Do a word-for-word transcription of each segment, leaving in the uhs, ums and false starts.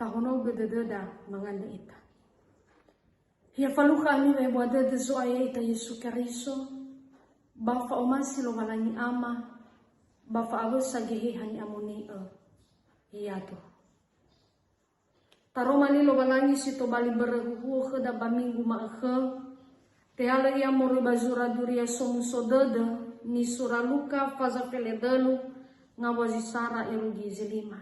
Fahonogö dödöda mangandrö ita. Ya falukha ami wa'ebua dödö Zo'aya ita Yesu Keriso, ba fa'omasi Lowalangi Ama, ba fa'awösa Geheha ni'amoni'ö. Yado. Taroma li Lowalangi si tobali börö huhuo khöda ba minggu ma'ökhö, te'alö ia moroi ba zura Duria Somuso Dödö, nisura Luka faza feledölu, ngawua zi sara irugi zi lima.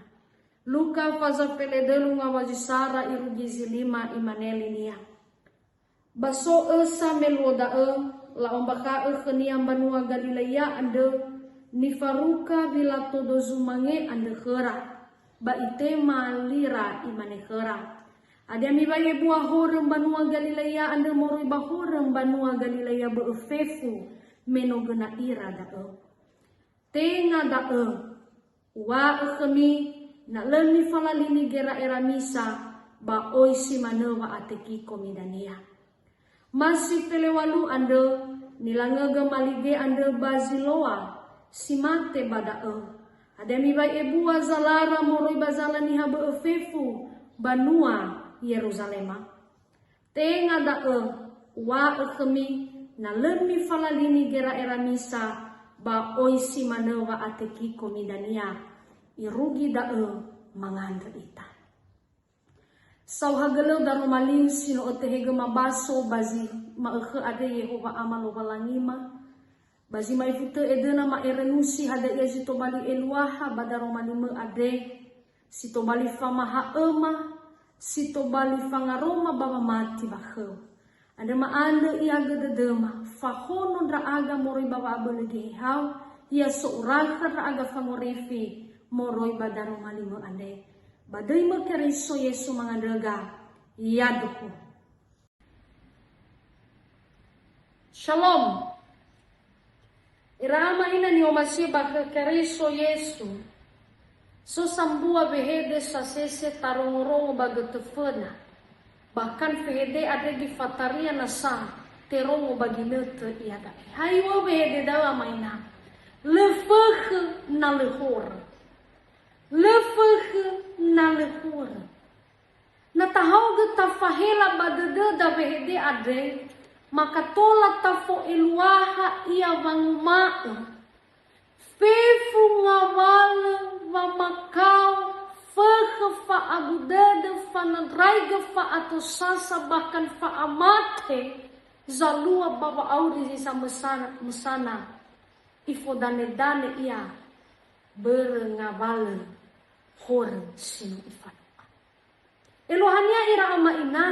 Luka faza feledölu ngawua zi sara irugi zi lima, imane linia. Ba so ösa me luo da'ö, la'ombakha'ö khönia mbanua Galilaia andrö, nifaruka zi latodo zumange andrö khöra, ba itema lira, imane khöra, "Hadia mibai ebua horö mbanua Galilaia andrö moroi ba horö mbanua Galilaia bö'ö fefu, me no göna ira da'ö? Tenga da'ö, uŵa'ö khömi, na lö mifalalini gera'era misa, ba oi si manö wa'atekiko mi dania." Ma si feleŵalu andrö, nilangögö malige andrö ba Ziloa, si mate ba da'ö. Hadia mibai ebua zalara moroi ba zala niha bö'ö fefu, banua Yeruzalema? Tenga da'ö, uŵa'ö khömi, na lö mifalalini gera'era misa, ba oi si manö wa'atekiko mi dania, irugi da'ö mangandrö ita. Saohagölö daroma liu si no ötehegö mabaso ba zi ma'ökhö andre Yehowa Ama Lowalangima, ba zi ma'ifu tö edöna ma'erenusi hadia ia zi tobali eluaha ba daroma limö andre, si tobali famaha'öma, si tobali fangaroma ba wamati ba khöu. Andrö ma'andrö iagö dödöma, fahono ndra'aga moroi ba wa'abölö Gehehau, ia so urakhö ndra'aga fangorifi moroi ba daroma limö andre. Ba döimö Keriso Yesu mangandröga, yaduhu. Shalom. Ira ama ina ni'omasi'ö ba khö Keriso Yesu, so sambua wehede sasese tarongorongo ba götö föna, bahkan fehede andre gifataria nasa terongo ba ginötö iada'e. Hayo wehede da'ö ama ina? Lö fökhö na lö horö. Lö fökhö na lö horö. Na tahaogö tafahela ba dödöda wehede andre, maka tola tafo'eluaha ia wanguma'ö, fefu ngawalö wamakao fökhö fa'abu dödö, fanandraigö fa'atosasa, bahkan fa'amate zalua ba wa'auri zi samösana, mösana, ifodanedane ia börö ngawalö horö si no ifalua. Eluahania ira ama ina,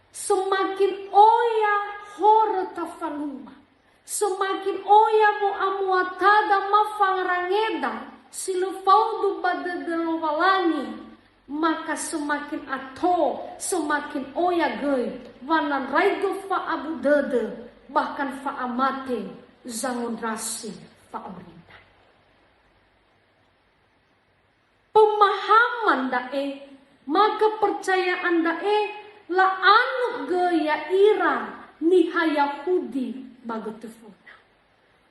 semakin oya horö tafalua, semakin oya wo'amuatada ma fangerangeda si lö faudu ba dödö Lowalangi, maka semakin ato, semakin oya göi wanandraigö fa'abu dödö, bahkan fa'amate zangondrasi fa'aurida. Pemahaman da'e, ma kepercayaan da'e la'anut göi ya'ira niha Yahudi ba götö föna.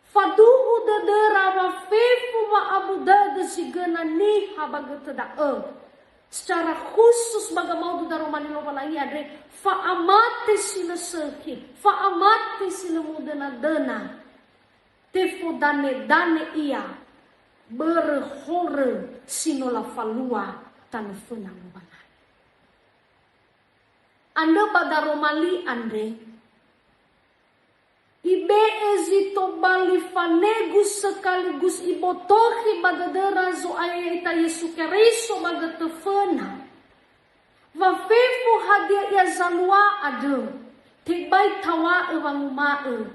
Faduhu dödöra wa fefu wa'abu dödö si göna niha ba götö da'ö. Secara khusus ba gamaudu daroma li Lowalangi andre, fa'amate si lö sökhi, fa'amate si lö mudöna-döna. Tefodanedane ia börö horö si no lafalua tanö föna Lowalangi. Andrö ba daroma li andre, ibe'e zi tobali fanegu sekaligus ibotokhi ba dödöra Zo'aya ya'ita Yesu Keriso ba götö föna. Wa fefu hadia ia zalua andrö, tebai tawa'ö wanguma'ö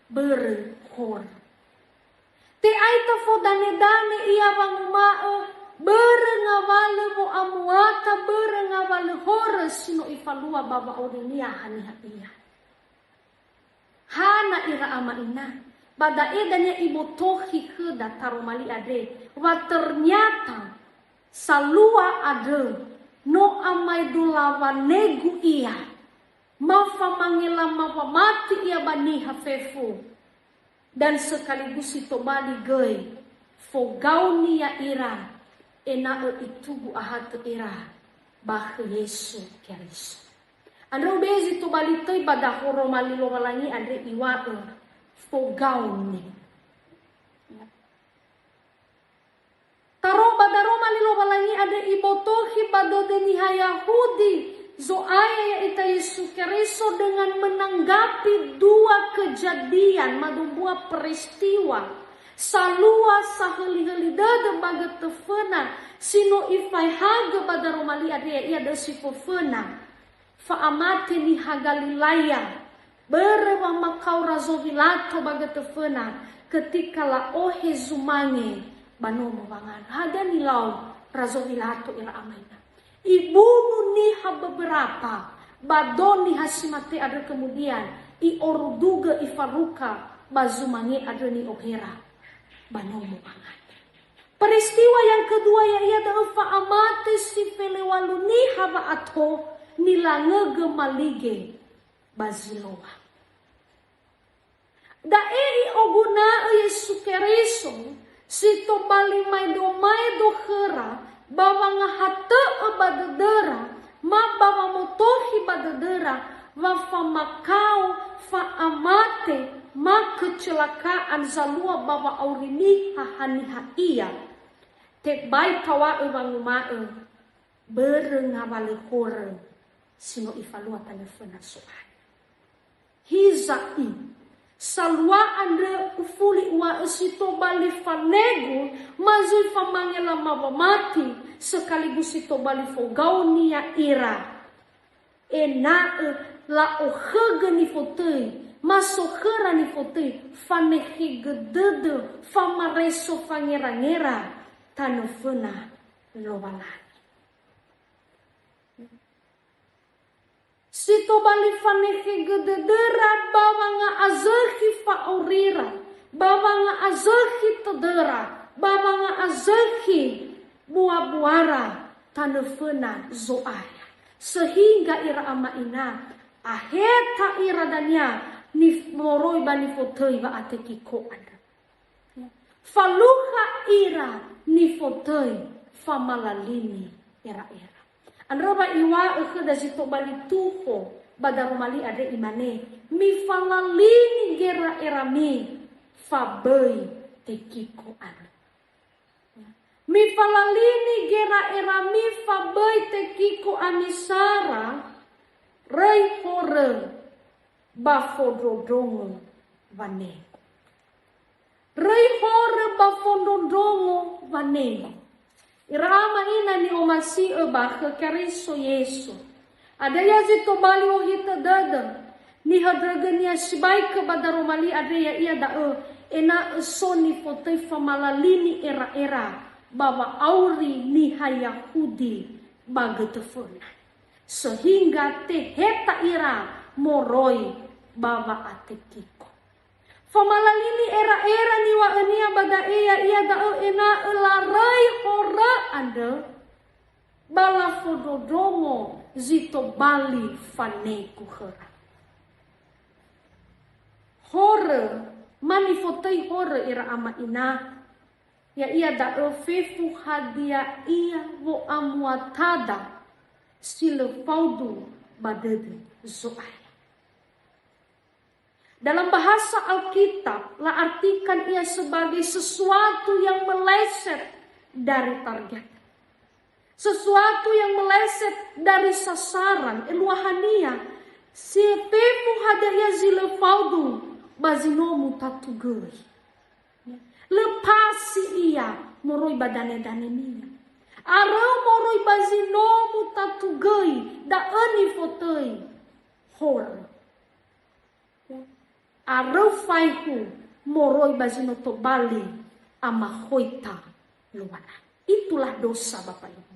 börö horö. Te'ai tafodanedane ia wanguma'ö börö ngawalö wo'amuata, börö ngawalö horö si no ifalua ba wa'aurinia haniha ia. Hana ira ama ina, ba da'e dania ibotokhi khöda taroma li andre, wa ternyata salua andrö no amaedola wanegu ia, ma famangelama wamati ia ba niha fefu, dan sekaligus si tobali göi fogaoni ya'ira ena'ö itugu ahatö ira ba khö Yesu Keriso. Andrö ube'e zi tobali töi ba daroma li Lowalangi andre iŵa'ö fogaoni. Taro-, ba daroma li Lowalangi andre ibotohi ba dödö niha Yahudi Zo'aya ya'ita Yesu Keriso dengan menanggapi dua kejadian, madombua peristiwa, salua sahöli-höli dödö ba götö föna si no ifaehagö ba daroma li andre, ya'ia dödö si föföna. Fa'amate niha Galilea, börö wamakao Razo Wilato ba götö föna, ketika la'ohe zumange ba nomo wanganö. Hadia nilau Razo Wilato ira ama ina? Ibunu niha beberapa, ba do niha si mate andrö, kemudian i'orudugö, ifaruka ba zumange andrö ni'ohera ba nomo wanganö. Peristiwa yang kedua ya'ia da'ö fa'amate si felewalu niha wa'ato nilangögö malige ba Ziloa. Da'e i'oguna'ö Yesu Keriso si tobali maedo-maedo khöra ba wangahatö'ö ba dödöra, ma ba wamotohi ba dödöra, wa famakao, fa'amate, ma kecelakaan zalua ba wa'auri niha haniha ia. Tebai tawa'ö wanguma'ö, börö ngawalö horö si no ifalua tanö föna Zo'aya. Hiza'i, salua andrö ufuli uŵa'ö si tobali fanegu, ma zui famange lama wamati, sekaligus si tobali fogaoni ya'ira. Ena'ö la'okhögö nifotöi, ma so khöra nifotöi, fanehegö dödö, famareso fangera-ngera tanö föna Lowalangi. Si tobali fanehegö dödöra ba wanga'azökhi fa'aurira, ba wanga'azökhi tödöra, ba wanga'azökhi bua-buara tanö föna Zo'aya. Sehingga ira ama ina, aheta ira dania nif-, moroi ba nifotöi wa'atekiko andrö. Falukha ira nifotöi famalalini era-era. Andrö wa iŵa'ö khöda zi tobali tuho ba daroma li andre, imane, "Mifalalini gera-erami, fa böi tekiko andrö." Mifalalini gera-erami fa böi tekiko ami sara, röi horö ba fondrondrongo wanegu. Röi horö ba fondrondrongo wanegu. Ira ama ina ni'omasi'ö ba khö Keriso Yesu. Hadia ia zi tobali ohitö dödö, nihöndrögönia sibai khö ba daroma li andre, ya'ia da'ö, ena'ö so nifotöi famalalini era-era ba wa'auri niha Yahudi ba götö föna. Sehingga teheta ira moroi ba wa'atekiko. Famalalini era-era niŵa'önia ba da'e ya'ia da'ö ena'ö laröi horö andrö, ba lafondrondrongo zi tobali fanegu khöra. Horö, ma nifotöi horö ira ama ina, ya'ia da'ö fefu hadia ia wo'amuatada si lö faudu ba dödö Zo'aya. Dalam bahasa Alkitab, la'artikan ia sebagai sesuatu yang meleset dari target. Sesuatu yang meleset dari sasaran, eluahania, si fefu hadia ia zi lö faudu ba zi no mutatugöi. Lö pasi ia moroi ba dane-danenia. Aröu moroi ba zi no mutatugöi, da'ö nifotöi horö. Aröu faehu moroi ba zi no tobali amakhoita Lowalangi. Itulah dosa, Bapak Ibu.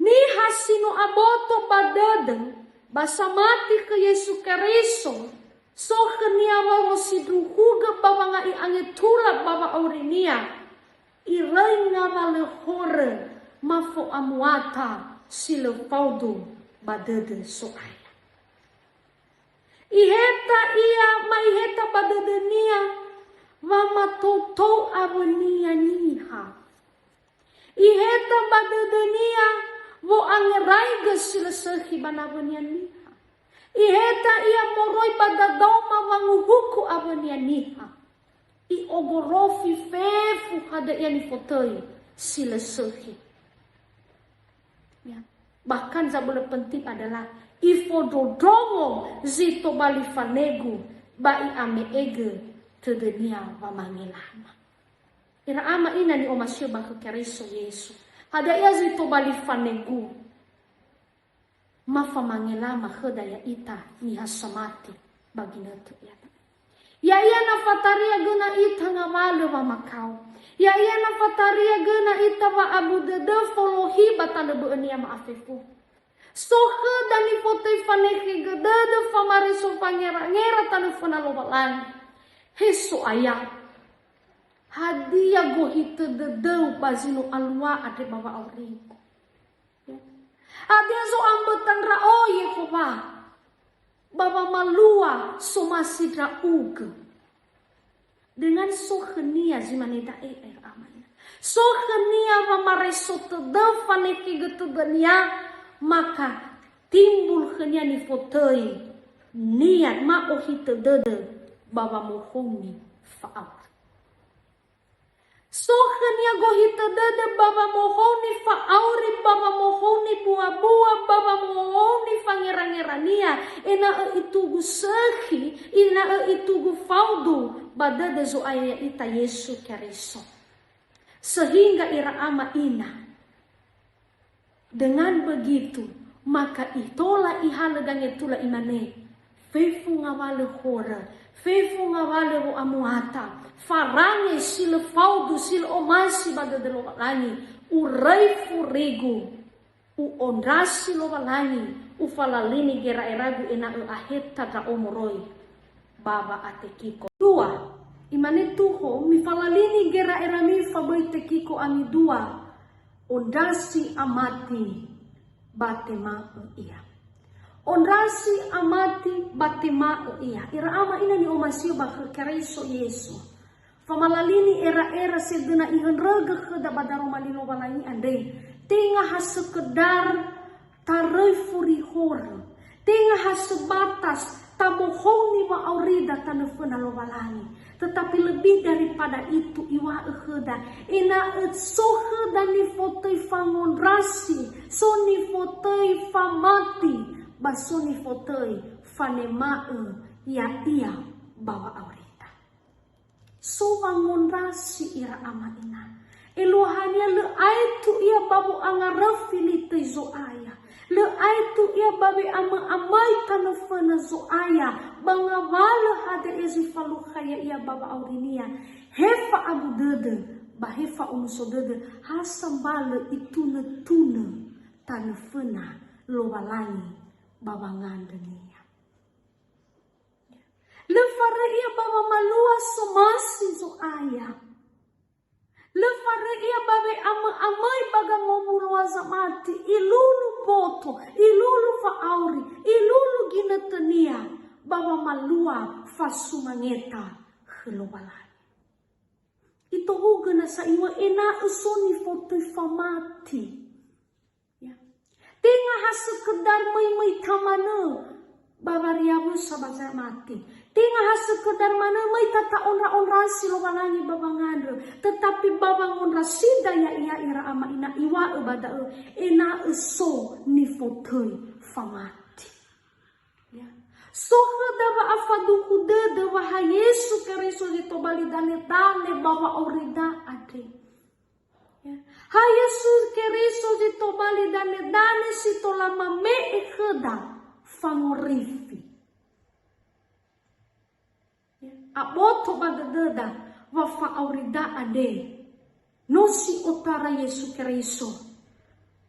Niha si no aboto ba dödö ba samati khö Yesu Keriso, so khönia wangosindruhugö ba wanga'i angetula ba wa'aurinia, iröi ngawalö horö ma fo'amuata si lö faudu ba dödö So'aya. Iheta ia, ma iheta ba dödönia wa matoutou awönia niha. Iheta ba dödönia wo'a Iraigö si lö sökhi ba nawönia niha. Iheta ia moroi ba dadaoma wanguhuku awönia niha. I'ogorofi fefu hadia ia nifotöi si lö sökhi. Ya. Bahkan zabölö penting adalah ifondrondrongo zi tobali fanegu ba i'ame'egö tödönia wamangelama. Ira ama ina ni'omasi'ö ba khö Keriso Yesu. Hadia ia zi tobali fanegu? Ma famangelama khöda ya'ita niha samati ba ginötö ia. Ya'ia na fataria göna ita ngawalö wamakao. Ya'ia na fataria göna ita wa'abu dödö folohi ba tanö bö'önia ma'afefu. So khöda nifotöi fanekhegö dödö, famareso fangerangera tanö föna Lowalangi. He So'aya, hadia gohitö dödöu ba zi no alua andre ba wa'aurigu? Hadia zo'amböta ndra'o, Yehowa, ba wamalua somasi ndra'ugö? Dengan so khönia zi mane da'e, ira ama ina. So khönia wamareso tödö, fanekhegö tödönia, maka timbul khönia nifotöi niat ma ohitö dödö ba wamohouni fa'auri. So khönia gohitö dödö ba wamohouni fa'auri, ba wamohouni buabua, ba wamohouni fangerangerania, ena'ö itugu sökhi, ena'ö itugu faudu ba dödö Zo'aya ya'ita Yesu Keriso. Sehingga ira ama ina, dengan begitu, maka itola ihalö gangetula imane, fefu ngawalö horö, fefu ngawalö wo'amuata, farange si lö faudu, si lö omasi ba dödö Lowalangi, uröi furigu, u'ondrasi Lowalangi, ufalalini gera'eragu ena'ö aheta ndra'o moroi ba wa'atekiko. Dua, imane Tuho, mifalalini gera'erami fa böi tekiko ami dua, ondrasi amati ba tema'ö ia. Ondrasi amati ba tema'ö ia. Ira ama ina ni'omasi'ö ba khö Keriso Yesu. Famalalini era'era sedöna ihöndrögö khöda ba daroma li Lowalangi andre. Tenga ha sekedar taröi furi horö. Tenga ha sebatas tamohouni wa'aurida tanö föna Lowalangi. Tetapi lebih daripada itu, iŵa'ö khöda, ena'ö so khöda nifotöi fangondrasi, so nifotöi famati, ba so nifotöi fanema'ö ya'ia ba wa'aurida. So wangondrasi ira ama ina. Eluahania lö aetu ia ba wo'angaröfi li töi Zo'aya. Lö aetu ia ba we'amö'amöi tanö föna Zo'aya, ba ngawalö hadia zi falukha ya'ia ba wa'aurinia. He fa'abu dödö, ba he fa'omuso dödö, ha sambalö itunötunö tanö föna Lowalangi ba wangandrönia. Lö faröi ia ba wamalua somasi Zo'aya. Lö faröi ia ba we'amö'amöi ba gangomuloa zamati, ilulu boto, ilulu fa'auri, ilulu ginötönia, ba wamalua fasumangeta khö Lowalangi. Itohugö nasa iŵa'ö ena'ö so nifotöi famati. Ya. Tenga ha sekedar möi-möi tamanö ba wariawösa ba zamati. Tenga ha sekedar manö möi tata'ondra-ondrasi Lowalangi ba wangandrö, tetapi ba wangondrasida ya'ia ira ama ina iŵa'ö ba da'ö, ena'ö so nifotöi famati. Ya. So khöda wa'afaduhu dödö wa ha Yesu Keriso zi tobali danedane ba wa'aurida andre. Ya. Ha Yesu Keriso zi tobali danedane si tola mame'e khöda fangorifi. Ya. Aboto ba dödöda wa fa'aurida andre no si otara Yesu Keriso.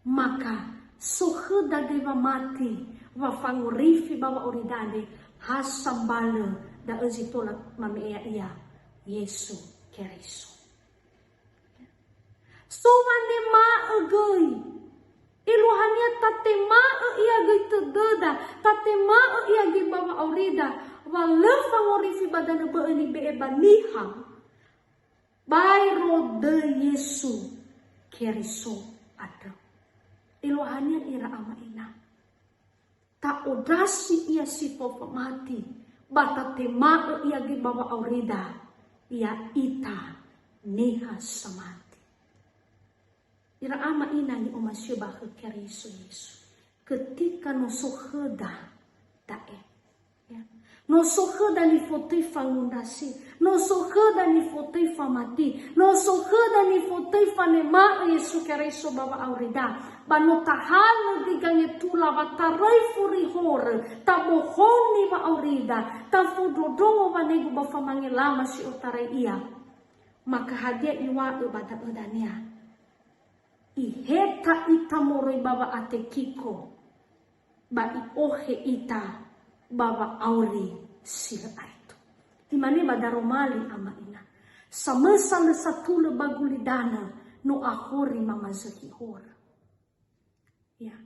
Maka so khöda göi wamati wa fangorifi ba wa'aurida andre, ha sambalö da'ö zi tola mame'e ya'ia Yesu Keriso. So wanema'ö göi. Eluahania tatema'ö ia göi tödöda, tatema'ö ia göi ba wa'aurida, wa lö fangorifi ba danö bö'ö nibe'e ba niha, baero döi Yesu Keriso andrö. Eluahania ira ama ina. Ta'ondrasi ia si fao famati, ba tatema'ö ia göi ba wa'aurida, ya'ita niha samati. Ira ama ina ni'omasi'ö ba khö Keriso Yesu. Ketika no so khöda da'e. Ya. No so khöda nifotöi fangondrasi, no so khöda nifotöi famati, no so khöda nifotöi fanema'ö Yesu Keriso ba wa'aurida, ba no tahalö göi gangetula wa taröi furi horö, tabohoni wa'aurida, tafondrondrongo wanegu ba famangelama si otarai ia. Maka hadia iŵa'ö ba da'ö dania? Iheta ita moroi ba wa'atekiko, ba i'ohe ita ba wa'auri si lö aetu. Imane ba daroma li ama ina, samösa lö satulö ba gulidanö, no ahori mamazökhi horö. Ya.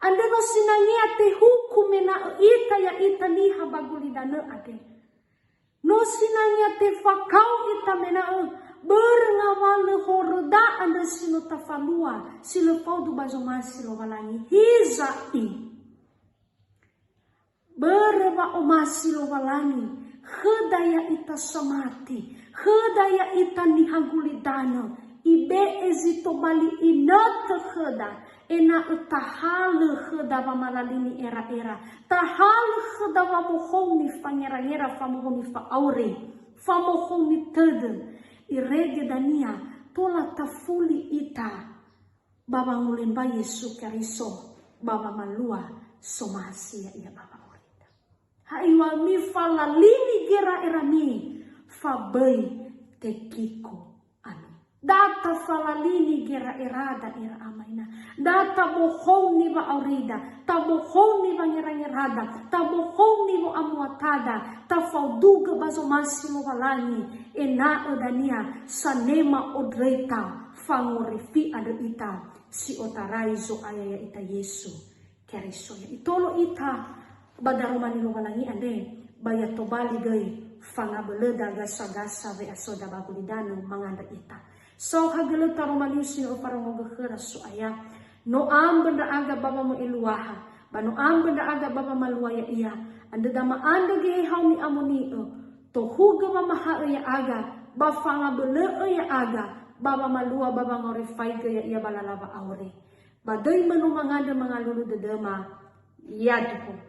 Andrö no sinangea tehuku mena'ö ita ya'ita niha ba gulidanö andre. No sinangea tefakao ita mena'ö, börö ngawalö horöda andrö si no tafalua, si lö faudu ba zomasi Lowalangi. Hiza'i. Börö wa'omasi Lowalangi, khöda ya'ita samati, khöda ya'ita niha gulidanö, ibe'e zi tobali inötö khöda, ena'ö tahalö khöda wamalalini era'era, tahalö khöda wamohouni fangerangera, famohouni fa'auri, famohouni tödö, irege dania tola tafuli ita ba wangolembai Yesu Keriso, ba wamalua somasi ya'ia ba wa'aurida. Haiwa mifalalini gera'erami, fa böi tekiko ami. Da tafalalini gera'erada ira ama ina. Da tabohouni wa'aurida, tabohouni wangerangerada, tabohouni wo'amuatada, tafaodugö ba zomasi Lowalangi, ena'ö dania sanema ondröita fangorifi andrö ita si otarai Zo'aya ya'ita Yesu Keriso. Ya'itolo ita ba daroma li Lowalangi andre, ba ya tobali göi fangabölöda gasa-gasa we'asoda ba gulidanö mangandrö ita. Saohagölö taroma liu si no öfarongogö khöra So'aya. No ambö ndra'aga ba wamö'eluaha, ba no ambö ndra'aga ba wamalua ya'ia. Andrö da ma'andrö geheha ni'amoni'ö, tohugö wamaha'ö ya'aga, ba fangabölö'ö ya'aga, ba wamalua ba wangorifaigö ya'ia ba lala wa'auri. Ba döi mö no mangandrö mangalulu dödöma, yaduhu.